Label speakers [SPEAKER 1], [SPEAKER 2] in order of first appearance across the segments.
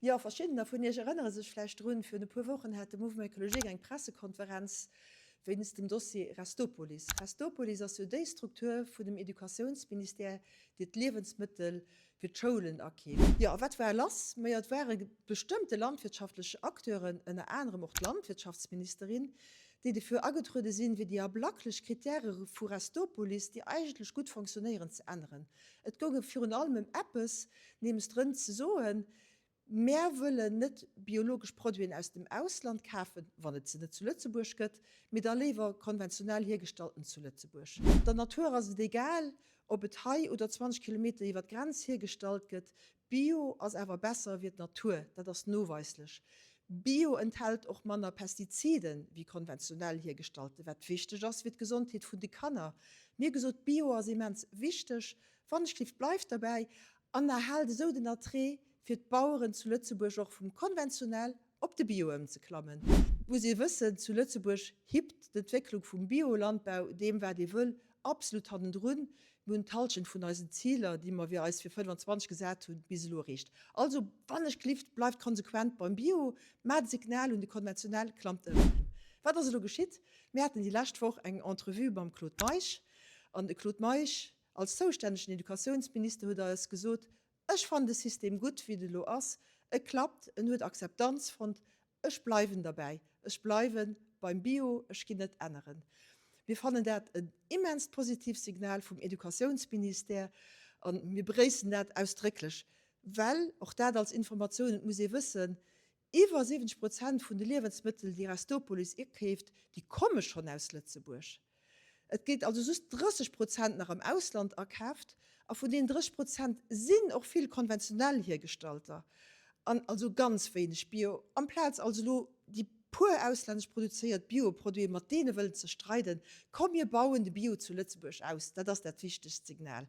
[SPEAKER 1] Jo, verschiddener vun Iech erënnere sech vläicht drun, virun e puer Wochen hat de Mouvement Ecologique eng Pressekonferenz wéinst dem Dossier Restopolis. Restopolis ass jo déi Struktur vun dem Educatiounsministère, déi d'Liewensmëttel fir d'Schoulen akeeft. Jo, a wat war lass? Majo, et ware bestëmmte landwirtschaftlech Acteuren, ënner anerem och d'Landwirtschaftsministerin, déi dofir agetruede sinn, fir déi ablacklech Krittäre vu Restopolis, déi eigentlech gutt fonctionnéieren, ze änneren. Et goung virun allem ëm eppes, Nämlech drëm ze soen, Mär wëllen net biologesch Produiten aus dem Ausland kafen, wann et se net zu Lëtzebuerg gëtt, mee da léiwer konventionell hiergestallten zu Lëtzebuerg. Der Natur ass et egal, ob et hei oder 20 Kilometer iwwer d'Grenz hiergestallt gëtt. Bio ass awer besser wéi d'Natur, dat ass noweislech. Bio enthält och manner Pestiziden wéi konventionell hiergestallte, wat wichteg ass fir d'Gesondheet vun de Kanner. Mir gesot, Bio ass immens wichteg. Wann-ech-lift bleift derbäi an erhält esou den Attrait fir d'Baueren zu Lëtzebuerg och vum konventionell op de Bio ëmzeklammen. Et muss ee wëssen, zu Lëtzebuerg hippt d'Entwécklung vum Biolandbau deem wat ee wëll absolut hannendrun. Mir hunn d'Halschent vun eisen Ziler, déi mer fir eis fir 25 gesat hunn, bis elo erreecht. Also wann-ech-glift bleift konsequent beim Bio, mä de Signal un de konventionell klammt ëm. Wat ass elo geschitt? Mir haten déi lescht Woch eng Entrevue mam Claude Meisch an de Claude Meisch, Als zoustännegen Educatiounsminister huet Der eis gesot, Ech fannen de System gutt, wéi et elo ass, e klappt, en huet Akzeptanz fonnt, ech bleiwen derbäi, ech bleiwe beim Bio, ech ginn net änneren. Mir fannen dat en immenst positiivt Signal vum Educatiounsministère a mir beréissen dat ausdrécklech, well, och dat als Informatioun, et muss ee wëssen, Iwwer 70 Prozent vun de Liewensmëttel, déi Restopolis akeeft, déi komme schonn aus Lëtzebuerg. Et gétt also just 30 Prozent nach am Ausland akaaft a vun deenen 30 Prozent sinn och vill konventionell hiergestallter an also ganz wéineg Bio. Amplaz also elo déi puer auslännesch produzéiert Bio-Produite mat deene wëllen ze streiden, komm mir bauen de Bio zu Lëtzebuerg aus, dat ass dat wichtegst Signal.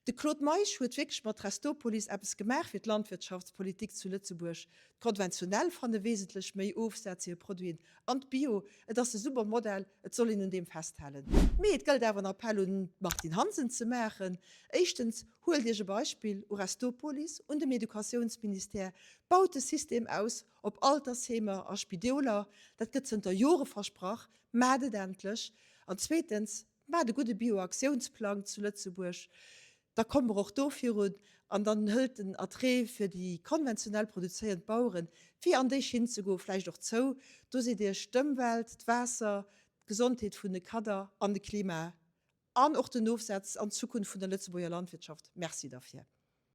[SPEAKER 1] De Claude Meisch huet wierklech mat Restopolis eppes gemaach fir d'Landwirtschaftspolitik zu Lëtzebuerg. D'Konventionell fanne wesentlech méi Ofsaz hir Produiten an d'Bio. Et ass e super Modell, et soll een un deem festhalen. Mee et gëllt awer en Appell un d'Martine Hansen ze maachen, Éischtens, huelt Iech e Beispill u Restopolis, un dem Educatiounsministère, baut de System aus op Altersheemer a Spidoler, dat gëtt zënter Jore versprach, maacht et endlech! An zweetens, maacht e gudde Bioaktiounsplang zu Lëtzebuerg, da komme mer och do virun an dann hëlt den Attrait fir déi konventionell produzéierend Baueren, fir an déi Schinn ze goen, vläicht och zou. Do sidd Iech d'Ëmwelt, d'Waasser, d'Gesondheet vun de Kadder an de Klima an och den Ofsaz an d'Zukunft vun der Lëtzebuerger Landwirtschaft. Merci derfir.